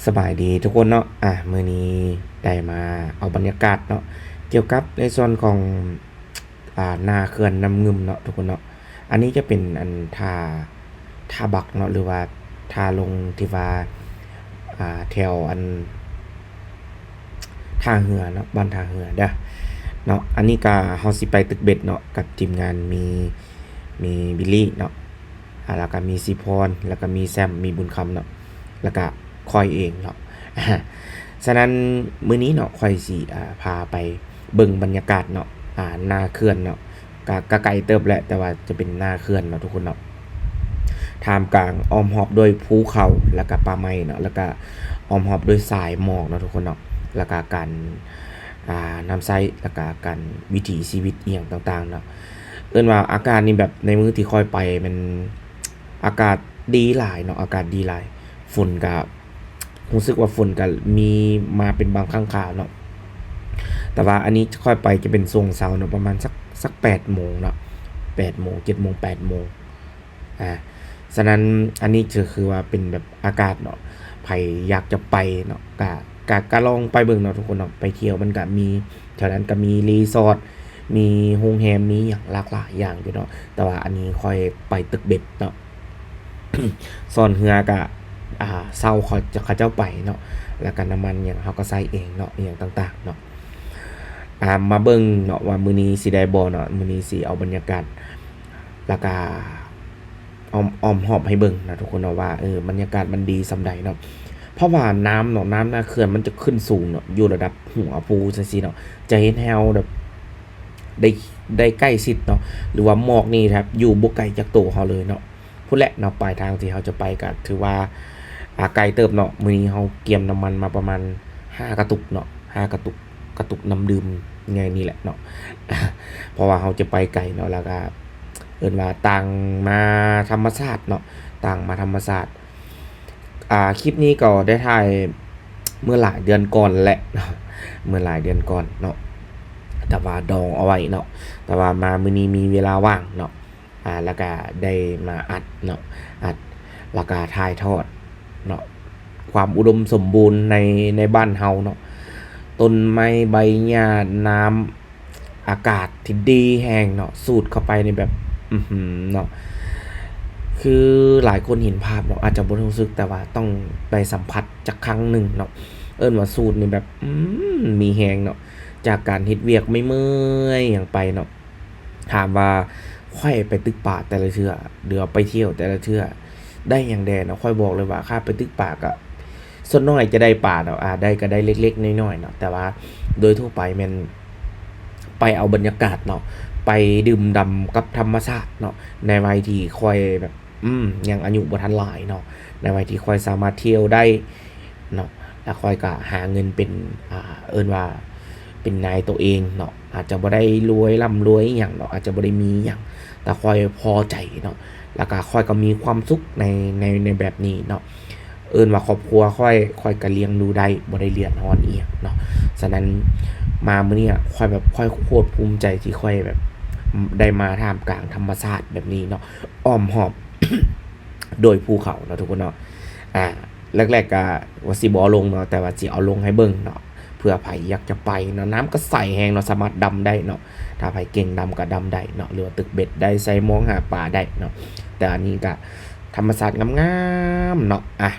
ສະບາຍດີທຸກຄົນເນາະ ອ່າ ມື້ນີ້ໄດ້ມາເອົາບັນຍາກາດເນາະ ກ່ຽວກັບໃນສ່ວນຂອງ ອ່າ ໜ້າເຂື່ອນນ້ຳງື່ມເນາະທຸກຄົນເນາະ. ອັນນີ້ຈະເປັນອັນທ່າ ທ່າບັກເນາະ ຫຼືວ່າທ່າລົງທີ່ວ່າ ອ່າ ແຖວອັນ ທ່າເຮືອເນາະ ບ້ານທ່າເຮືອເດີ້ເນາະ. ອັນນີ້ກະເຮົາຊິໄປຕຶກເບັດເນາະ ກັບທີມງານ ມີ ມີບິລລີເນາະ ອ່າ ແລ້ວກະມີສີພອນ ແລ້ວກະມີແຊມ ມີບຸນຄຳເນາະ ແລ້ວກະຂ້ອຍເອງເນາະ. ສະນັ້ນມື້ນີ້ເນາະ ຂ້ອຍຊິ ອ່າ ພາໄປເບິ່ງບັນຍາກາດເນາະ ອ່າ ໜ້າເຂື່ອນເນາະ ກະ ກະໄກເຕີບແຫຼະ ແຕ່ວ່າຈະເປັນໜ້າເຂື່ອນເນາະທຸກຄົນເນາະ. ທ່າມກາງອ້ອມຮອບດ້ວຍພູເຂົາ ແລ້ວກະປ່າໄມ້ເນາະ ແລ້ວກະອ້ອມຮອບດ້ວຍສາຍໝອກເນາະທຸກຄົນເນາະ ແລ້ວກະການ ອ່າ ນ້ຳໃຊ້ ແລ້ວກະການ ວິຖີຊີວິດອີ່ຫຍັງຕ່າງໆເນາະ. ເອີ້ນວ່າອາກາດນີ້ແບບໃນມື້ທີ່ຂ້ອຍໄປແມ່ນອາກາດດີຫຼາຍເນາະ ອາກາດດີຫຼາຍ ຝົນກະ ຮູ້ສຶກວ່າຝົນກະມີມາເປັນບາງຄັ້ງຄາວເນາະ. ແຕ່ວ່າອັນນີ້ຂ້ອຍໄປຈະເປັນຊ່ວງເຊົ້າເນາະ ປະມານສັກ ສັກແປດໂມງເນາະ ແປດໂມງ ເຈັດໂມງ ແປດໂມງ ອ່າ ສະນັ້ນອັນນີ້ກະຄືວ່າເປັນແບບອາກາດເນາະ ໃຜຢາກຈະໄປເນາະ ກະ ກະ ກະລອງໄປເບິ່ງເນາະທຸກຄົນເນາະ. ໄປທ່ຽວມັນກະມີ ແຖວນັ້ນກະມີຣີສອດ ມີໂຮງແຮມ ມີຫຍັງຫຼາກຫຼາຍຢ່າງຢູ່ເນາະ. ແຕ່ວ່າອັນນີ້ຂ້ອຍໄປຕຶກເບັດເນາະ ຊ່ອນເຮືອກະ ອ່າ ເຊົ່າເຂົາ ເຂົາເຈົ້າໄປເນາະ ແລ້ວກະນ້ຳມັນຫຍັງເຮົາກະໃຊ້ເອງເນາະ ອີ່ຫຍັງຕ່າງໆເນາະ. ອ່າ ມາເບິ່ງເນາະວ່າມື້ນີ້ຊິໄດ້ບໍ່ເນາະ ມື້ນີ້ຊິເອົາບັນຍາກາດ ແລ້ວກະອ້ອມ ອ້ອມຮອບໃຫ້ເບິ່ງນະທຸກຄົນເນາະ ວ່າ ເອີ ບັນຍາກາດມັນດີສ່ຳໃດເນາະ. ເພາະວ່ານ້ຳເນາະ ນ້ຳໜ້າເຂື່ອນມັນຈະຂຶ້ນສູງເນາະ ຢູ່ລະດັບຫົວພູຈັ່ງຊີ້ເນາະ ຈະເຮັດໃຫ້ເຮົາແບບ ໄດ້ ໄດ້ໃກ້ຊິດເນາະ ຫຼືວ່າໝອກນີ້ແບບຢູ່ບໍ່ໄກຈາກໂຕເຮົາເລີຍເນາະ. ພຸ້ນແຫຼະເນາະ ປາຍທາງທີ່ເຮົາຈະໄປກະຖືວ່າ ອ່າ ໄກເຕີບເນາະ. ມື້ນີ້ເຮົາກຽມນ້ຳມັນມາປະມານຫ້າກະຕຸກເນາະ ຫ້າກະຕຸກ ກະຕຸກນ້ຳດື່ມໃຫຍ່ນີ້ແຫຼະເນາະ ເພາະວ່າເຮົາຈະໄປໄກເນາະ ແລ້ວກະເອີ້ນວ່າຕ່າງມາທຳມະຊາດເນາະ ຕ່າງມາທຳມະຊາດ. ອ່າ ຄລິບນີ້ກໍໄດ້ຖ່າຍເມື່ອຫຼາຍເດືອນກ່ອນແຫຼະເນາະ ເມື່ອຫຼາຍເດືອນກ່ອນເນາະ ແຕ່ວ່າດອງເອົາໄວ້ເນາະ. ແຕ່ວ່າມາມື້ນີ້ມີເວລາວ່າງເນາະ ອ່າ ແລ້ວກະໄດ້ມາອັດເນາະ ອັດ ແລ້ວກະຖ່າຍທອດເນາະ ຄວາມອຸດົມສົມບູນໃນ ໃນບ້ານເຮົາເນາະ ຕົ້ນໄມ້ໃບຫຍ້າ ນ້ຳ ອາກາດທີ່ດີແຮງເນາະ ສູດເຂົ້າໄປນີ້ແບບ ອືຫື ເນາະ. ຄືຫຼາຍຄົນເຫັນພາບເນາະ ອາດຈະບໍ່ໄດ້ຮູ້ສຶກ ແຕ່ວ່າຕ້ອງໄດ້ສຳຜັດຈັກຄັ້ງໜຶ່ງເນາະ. ເອີ້ນວ່າສູດນີ້ແບບ ອືມ ມີແຮງເນາະ ຈາກການເຮັດວຽກເມື່ອຍໆຫຍັງໄປເນາະ. ຖາມວ່າຂ້ອຍໄປຕຶກປາແຕ່ລະເທື່ອ ຫຼືວ່າໄປທ່ຽວແຕ່ລະເທື່ອ ໄດ້ຫຍັງແດ່ເນາະ? ຂ້ອຍບອກເລີຍວ່າ ຄ່າໄປຕຶກປາກະ ສ່ວນໜ້ອຍຈະໄດ້ປາເນາະ ອາ ໄດ້ກະໄດ້ເລັກໆນ້ອຍໆເນາະ ແຕ່ວ່າໂດຍທົ່ວໄປແມ່ນໄປເອົາບັນຍາກາດເນາະ ໄປດື່ມດ່ຳກັບທຳມະຊາດເນາະ ໃນໄວທີ່ຂ້ອຍແບບ ອືມ ຍັງອາຍຸບໍ່ທັນຫຼາຍເນາະ ໃນໄວທີ່ຂ້ອຍສາມາດທ່ຽວໄດ້ເນາະ ແລ້ວຂ້ອຍກະຫາເງິນເປັນ ອ່າ ເອີ້ນວ່າເປັນນາຍໂຕເອງເນາະ ອາດຈະບໍ່ໄດ້ລວຍ ລ່ຳລວຍອີ່ຫຍັງເນາະ ອາດຈະບໍ່ໄດ້ມີຫຍັງ ແຕ່ຂ້ອຍພໍໃຈເນາະ ແລ້ວກະຂ້ອຍກະມີຄວາມສຸກໃນ ໃນ ໃນແບບນີ້ເນາະ. ເອີ້ນວ່າຄອບຄົວຂ້ອຍ ຂ້ອຍກະລ້ຽງດູໄດ້ ບໍ່ໄດ້ເດືອດຮ້ອນອີ່ຫຍັງເນາະ. ສະນັ້ນມາມື້ນີ້ອະ ຂ້ອຍແບບ ຂ້ອຍໂຄດພູມໃຈທີ່ຂ້ອຍແບບ ໄດ້ມາທ່າມກາງທຳມະຊາດແບບນີ້ເນາະ ອ້ອມຮອບໂດຍພູເຂົາເນາະທຸກຄົນເນາະ. ອາ ແລກໆກະວ່າຊິບໍ່ເອົາລົງເນາະ ແຕ່ວ່າຊິເອົາລົງໃຫ້ເບິ່ງເນາະ ເພື່ອໃຜຢາກຈະໄປເນາະ. ນ້ຳກະໃສແຮງເນາະ ສາມາດດຳໄດ້ເນາະ ຖ້າໃຜເກັ່ງດຳກະດຳໄດ້ເນາະ ຫຼືວ່າຕຶກເບັດໄດ້ ໃສ່ມອງຫາປາໄດ້ເນາະ. ແຕ່ອັນນີ້ກະທຳມະຊາດງາມໆເນາະ. ອາ